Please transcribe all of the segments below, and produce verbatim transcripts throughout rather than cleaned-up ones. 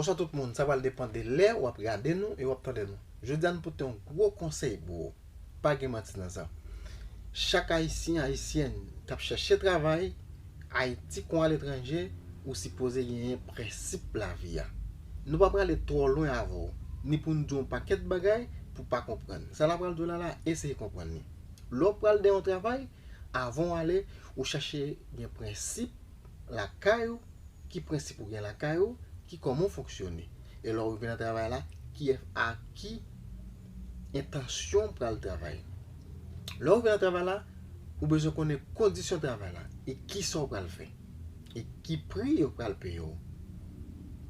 Bonsoir tout moun, sa pral depann de lè w ap gade nou e w ap tande nou. Jodi a nou pote yon gwo konsèy pou ou. Pa gen manti nan sa. Chak Ayisyen, Ayisyèn k ap chèche travay, Ayiti kon aletranje, ou sipoze genyen prensip lavi a. Nou pa prale twò lwen avè w, ni pou n di w yon pakèt bagay pou w pa konprann. Sa n ap pral di w la la, eseye konprann li. Lè w pral dèyè yon travay, avan w ale, ou chache gen prensip lakay ou, ki prensip ou gen lakay ou, ki kòman w fonksyone. E lè w rive nan travay la, ki, a ki entansyon w pral travay. Lè w rive nan travay la, ou bezwen konnen kondisyon travay la e kisa w pral fè e ki pri yo pral peye w.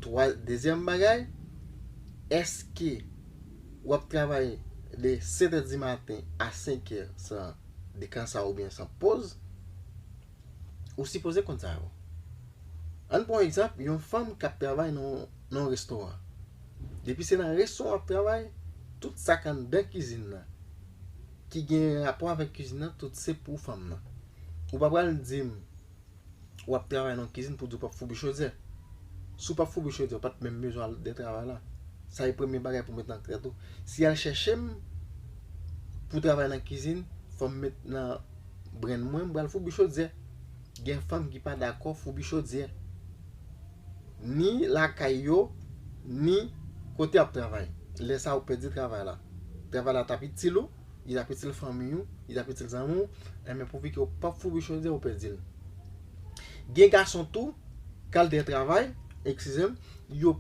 Twa, dezyèm bagay, èske w ap travay de sèt è di maten a senk è san dekansa oubyen san poz? Ou sipoze konn sa yo. Ann pran yon egzanp, yon fanm k ap travay nan, nan yon restoran. Depi se nan restoran w ap travay, tout sa k anndan kizin nan, ki gen rapò avèk kizin nan, tout se pou fanm nan. Ou pa pral di m, w ap travay nan kizin pou di w p ap foubi chodyè. Si w p ap foubi chodyè, w pa t menm bezwen al de travay la. Sa e premye bagay pou m met nan tèt ou. Si y al chèche m pou travay nan kizin, fò m met nan brenn mwen, m pral foubi chodyè. Gen fanm ki pa dakò foubi chodyè. Ni lakay yo, ni kote y ap travay. Lè sa a, ou pèdi travay la. Travay la t ap itil ou, li t ap itil fanmi w, li t ap itil zanmi w, enben pouvi ke w p ap foubi chodyè, ou pèdi l. Gen gason tou, k al dèyè travay, eskize m, yo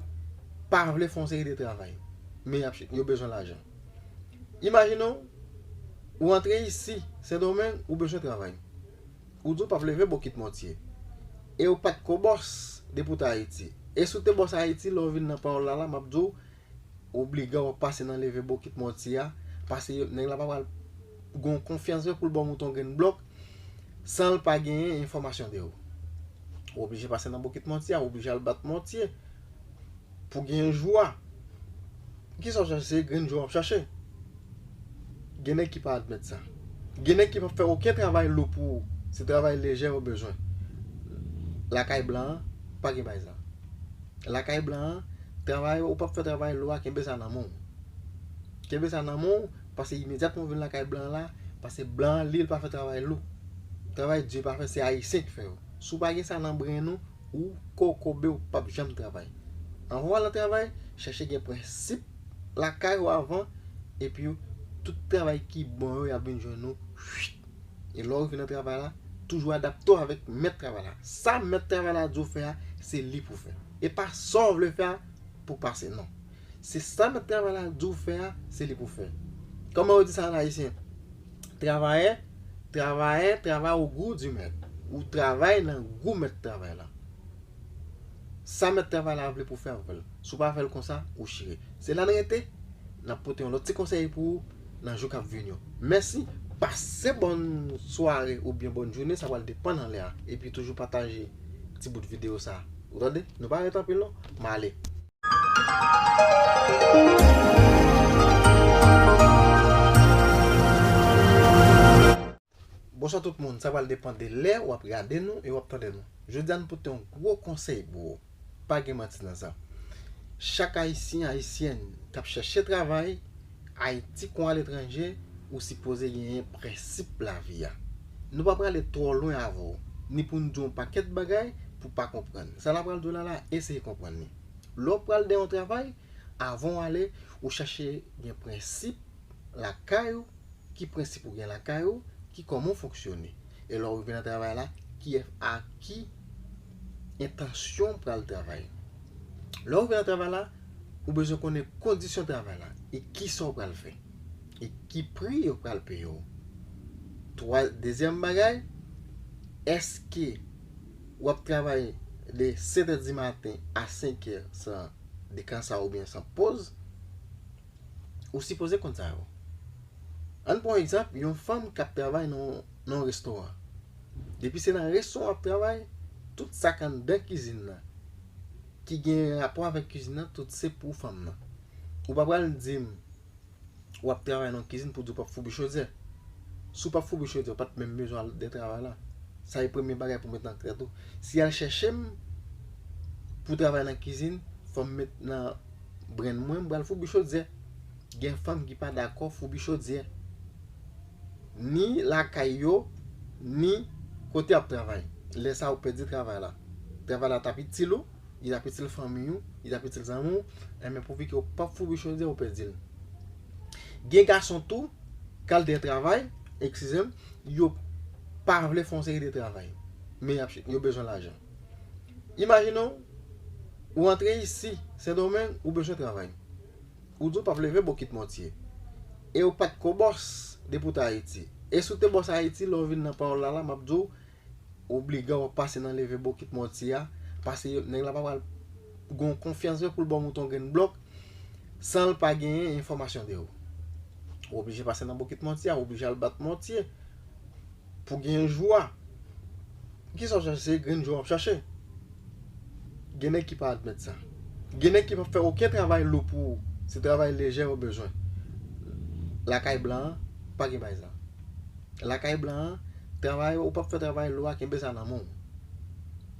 pa vle fè yon seri de travay. Men y ap, yo bezwen lajan. Imajine w, ou antre isi, Sendomeng, ou bezwen travay. Ou di w p ap leve bokit Mòtye. E ou pa t ko bòs depi w t Ayiti. E si w te bòs Ayiti, lè w vin nan pawòl la la, m ap di w, obliga w ap pase nan leve bokit Mòtye a, paske nèg la pa pral gen yon konfyans vre pou l ba w mouton grenn blòk san l pa genyen enfòmasyon de ou. Ou oblije pase nan bokit Mòtye a, ou oblije al bat Mòtye pou genyen jou a. Kisa w chache? Se grenn jou w ap chache. Gen nèg ki pa admèt sa. Gen nèg ki p ap fè okenn travay lou pou ou. Se travay lejè yo bezwen. Lakay blan an, pa gen bagay sa. Lakay blan an, travay, ou p ap fè travay lou a, kenbe sa nan men w. Kenbe sa nan men w, paske imedyatman w vin lakay blan an la, paske blan an, li, li pa fè travay lou. Travay di pa fè, se Ayisyen ki fè yo. Si w pa gen sa nan brenn ou, ou kokobe, ou p ap janm travay. Anvan w al nan travay, chache gen prensip lakay ou avan, epi tout travay ki bon yo, y ap vin jwenn ou. E lè w rive nan travay la, toujou adapte w avèk mèt travay la. Sa mèt travay la di w fè a, se li pou w fè. E pa sa w vle fè a pou pase, non. Se sa mèt travay la di w fè a, se li pou w fè. Kòman yo di sa an ayisyen? Travailleur, travailleur travaille au goût du maître. Ou travay nan gou mèt travay la. Sa mèt travay la vle pou w fè, w fè l. Si w pa fè l konsa, ou chire. Se la n rete. N ap pote yon lòt ti konsèy pou ou nan jou k ap vini yo. Mèsi. Pase bòn sware oubyen bòn jounen, sa pral depann nan lè a. Epi toujou pataje ti bout videyo sa. Ou tande? Nou pa ret anpil non. M ale. Bonswa tout moun, sa pral depann de lè w ap gade nou e w ap tande nou. Jodi a nou pote yon gwo konsèy pou ou. Pa gen manti nan sa. Chak Ayisyen, Ayisyèn k ap chèche travay, Ayiti kon aletranje, ou sipoze genyen prensip lavi a. Nou pa prale twò lwen avè w, ni pou n di w yon pakèt bagay pou w pa konprann. Sa n ap pral di w la la, eseye konprann li. Lè w pral dèyè yon travay, avan w ale, ou chache gen prensip lakay ou, ki prensip ou gen lakay ou, ki kòman w fonksyone. E lè w rive nan travay la, ki, a ki entansyon w pral travay. Lè w rive nan travay la, ou bezwen konnen kondisyon travay la e kisa w pral fè e ki pri yo pral peye w. Twa, dezyèm bagay, èske w ap travay de sèt è di maten a senk è san dekansa oubyen san poz? Ou sipoze konn sa yo. Ann pran yon egzanp, yon fanm k ap travay nan, nan yon restoran. Depi se nan restoran w ap travay, tout sa k anndan kizin nan, ki gen rapò avèk kizin nan, tout se pou fanm nan. Ou pa pral di m, w ap travay nan kizin pou di w p ap foubi chodyè. Si w p ap foubi chodyè, w pa t menm bezwen al de travay la. Sa e premye bagay pou w met nan tèt ou. Si y al chèche m pou travay nan kizin, Fò m met nan brenn mwen, m pral foubi chodyè. Gen fanm ki pa dakò foubi chodyè. Ni lakay yo, ni kote y ap travay. Lè sa a, ou pèdi travay la. Travay la t ap itil ou, li t ap itil fanmi w, li t ap itil zanmi w, enben pouvi ke ou p ap foubi chodyè, ou pèdi l. Gen gason tou, k al dèyè travay, eskize m, yo pa vle fè yon seri de travay. Men y ap ch- yo bezwen lajan. Imajine w, ou antre isi, Sendomeng, ou bezwen travay. Ou di w p ap leve bokit Montye. E ou pa t ko bòs depi w te Ayiti. E si w te bòs Ayiti, lè w vin nan pawòl la, la, m ap di w, obliga w ap pase nan leve bokit Montye a, paske yo- nèg la pa pral gen yon konfyans vre pou l ba w mouton grenn blòk san l pa genyen enfòmasyon de ou. Ou oblije pase nan bokit Montye a, ou oblije al bat Montye pou gen jwa. Kisa w chache? Se grenn jwa w ap chache. Gen nèg ki pa admèt sa. Gen nèg ki p ap fè okenn travay lou pou ou. Se travay lejè yo bezwen. Lakay blan an, pa gen bagay sa. Lakay blan an, travay, ou p ap fè travay lou a, kenbe sa nan men w.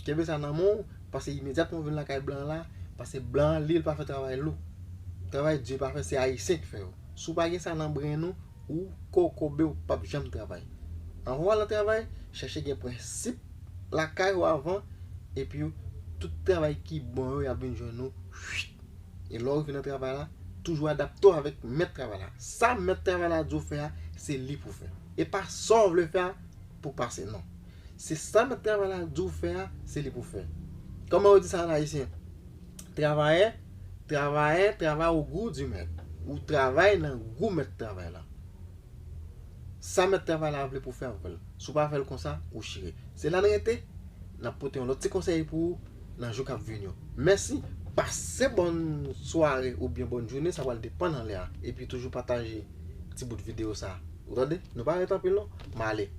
Kenbe sa nan men w, paske imedyatman w vin lakay blan an la, paske blan an, li, li pa fè travay lou. Travay di pa fè, se Ayisyen ki fè yo. Si w pa gen sa nan brenn ou, ou kokobe, ou p ap janm travay. Anvan w al nan travay, chèche gen prensip lakay ou avan, epi tout travay ki bon yo, y ap vin jwenn ou. E lè w rive nan travay la, toujou adapte w avèk mèt travay la. Sa mèt travay la di w fè a, se li pou w fè. E pa sa w vle fè a pou pase, non. Se sa mèt travay la di w fè a, se li pou w fè. Kòman yo di sa an ayisyen? Travailleur, travailleur travaille au goût du maître. Ou travay nan gou mèt travay la. Sa mèt travay la vle pou fè, ap fè l. Si w pa fè l konsa, ou chire. Se la n rete, n ap pote yon lòt ti konsèy pou ou nan jou k ap vini yo. Mèsi, pase bòn sware oubyen bòn jounen, sa pral depann nan lè a. Epi toujou pataje ti bout videyo sa. Ou tande? Nou pa ret anpil non. M ale.